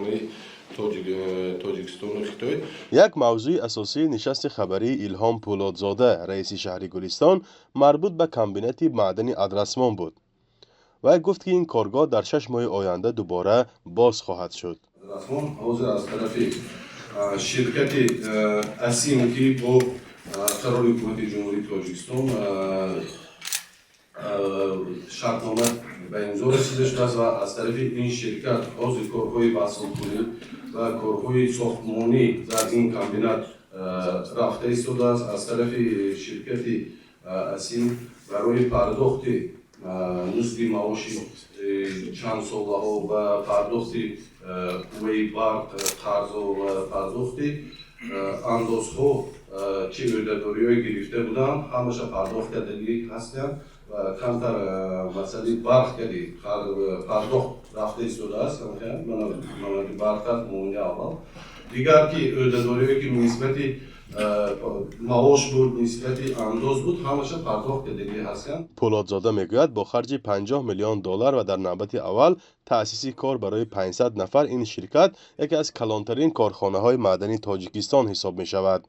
Корхонаи Тоҷикистону Хитой. Як мавзӯи асосии нишасти хабарии Илҳом Пӯлодзода, раиси шаҳри Гулистон, марбут ба комбинати маъдани Адрасмон буд. Вай гуфт, ки ин коргоҳ дар 6 моҳи оянда дубора боз хоҳад шуд. Адрасмон ҳозир аз тарафи ширкати Асим, ки бо қарори Ҳукумати Ҷумҳурии Тоҷикистон шартнома ба имзо расида шудааст ва аз тарафи ин ширкат ҳозир корҳои васлкунӣ ва корҳои сохтмонӣ дар ин комбинат рафта истодааст. Аз тарафи ширкати Асим барои пардохти музди маоши чанд солаҳо ва пардохти қувваи барқ, қарзҳо ва пардохти андозҳо, чӣ ӯҳдадориҳое гирифта буданд, ҳамаша пардохт кардагӣ ҳастанд ва камтар масъалаи барқ кади пардохт рафта истодааст. Барқ аст муовини аввал. Дигар ки ӯҳдадориҳое, ки нисбати маош буд, нисбати андоз буд, ҳамаша пардохт кардагӣ ҳастанд. Пӯлодзода мегӯяд, бо харҷи 50 миллион доллар ва дар навбати аввал таъсиси кор барои 500 нафар ин ширкат яке аз калонтарин корхонаҳои маъдани Тоҷикистон ҳисоб мешавад.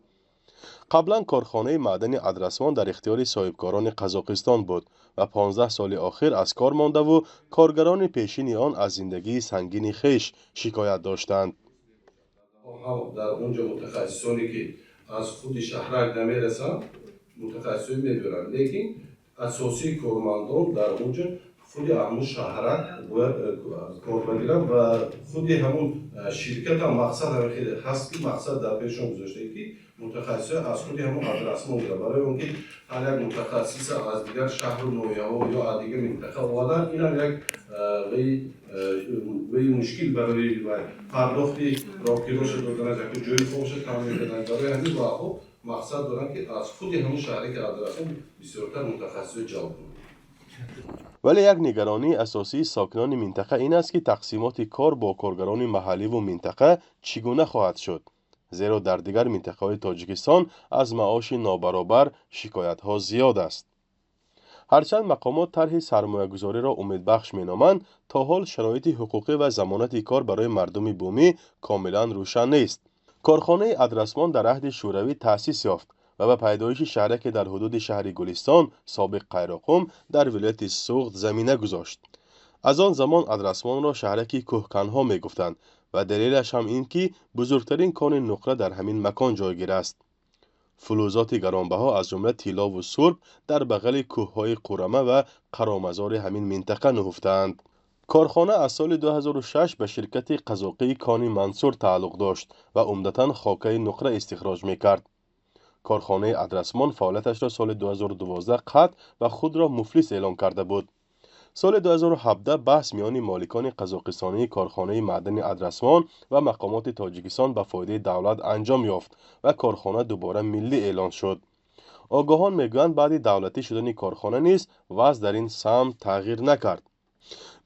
Қаблан корхонаи маъдани Адрасмон дар ихтиёри соҳибкорони Қазоқистон буд ва 15 соли охир аз кор мондаву коргарони пешини он аз зиндагии сангини хеш шикоят доштанд. Дар он ҷо мутахассисоне, ки аз худи шаҳрак намерасанд, мутахассисоне мебиёранд, лекин асосии кормандон дар он ҷо худи ҳамун шаҳрак бояд кор багиранд ва худи ҳамун ширкатам мақсад ҳамин хеле ҳаст, ки мақсад дар пешон гузоштае, ки мутахассисҳо аз худи ҳамун Адрасмон гиранд, барои он ки ҳар як мутахассиса аз дигар шаҳру ноҳияҳо ё аз дигар минтақа овардан, инам як ваи мушкил барои пардохти роҳкироша доданаш, яку ҷои хобша таъмин кардан. Барои ҳамин ваҳо мақсад доранд, ки аз худи ҳамун шаҳре ки Адрасмон бисёртар мутахассисҳо ҷалб кунанд. Вале як нигаронии асосии сокинони минтақа ин аст, ки тақсимоти кор бо коргарони маҳалливу минтақа чӣ гуна хоҳад шуд, зеро дар дигар минтақаҳои Тоҷикистон аз маоши нобаробар шикоятҳо зиёд аст. Ҳарчанд мақомот тарҳи сармоягузориро умедбахш меноманд, то ҳол шароити ҳуқуқӣ ва замонати кор барои мардуми бумӣ комилан рӯшан нест. Корхонаи Адрасмон дар аҳди Шӯравӣ таъсис ёфт ва ба пайдоиши шаҳраке дар ҳудуди шаҳри Гулистон, собиқ Қайроқум, дар вилояти Суғд замина гузошт. Аз он замон Адрасмонро шаҳраки кӯҳканҳо мегуфтанд ва далелаш ҳам ин, ки бузургтарин кони нуқра дар ҳамин макон ҷойгир аст. Фулузоти гаронбаҳо, аз ҷумла тиллову сурб, дар бағали кӯҳҳои Қурама ва Қаромазори ҳамин минтақа нуҳуфтаанд. Корхона аз соли 2006 ба ширкати қазоқии Кони Мансур тааллуқ дошт ва умдатан хокаи нуқра истихроҷ мекард. Корхонаи Адрасмон фаъолияташро соли 2012 қатъ ва худро муфлис эълон карда буд. Соли 2017 баҳс миёни моликони қазоқистонии корхонаи маъдани Адрасмон ва мақомоти Тоҷикистон ба фоидаи давлат анҷом ёфт ва корхона дубора миллӣ эълон шуд. Огоҳон мегӯянд, баъди давлатӣ шудани корхона низ вазъ дар ин самт тағйир накард.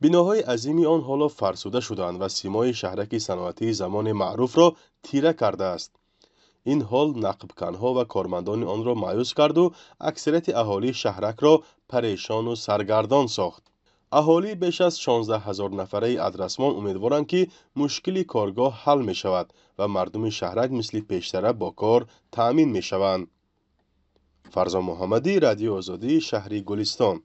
Биноҳои азими он ҳоло фарсуда шудаанд ва симои шаҳраки саноатии замони маъруфро тира кардааст. Ин ҳол нақбканҳо ва кормандони онро маъюс карду аксарияти аҳолии шаҳракро парешону саргардон сохт. Аҳолии беш аз 16 ҳазор нафараи Адрасмон умедворанд, ки мушкили коргоҳ ҳал мешавад ва мардуми шаҳрак мисли пештара бо кор таъмин мешаванд. Фарзон Муҳаммадӣ, Радиои Озодӣ, шаҳри Гулистон.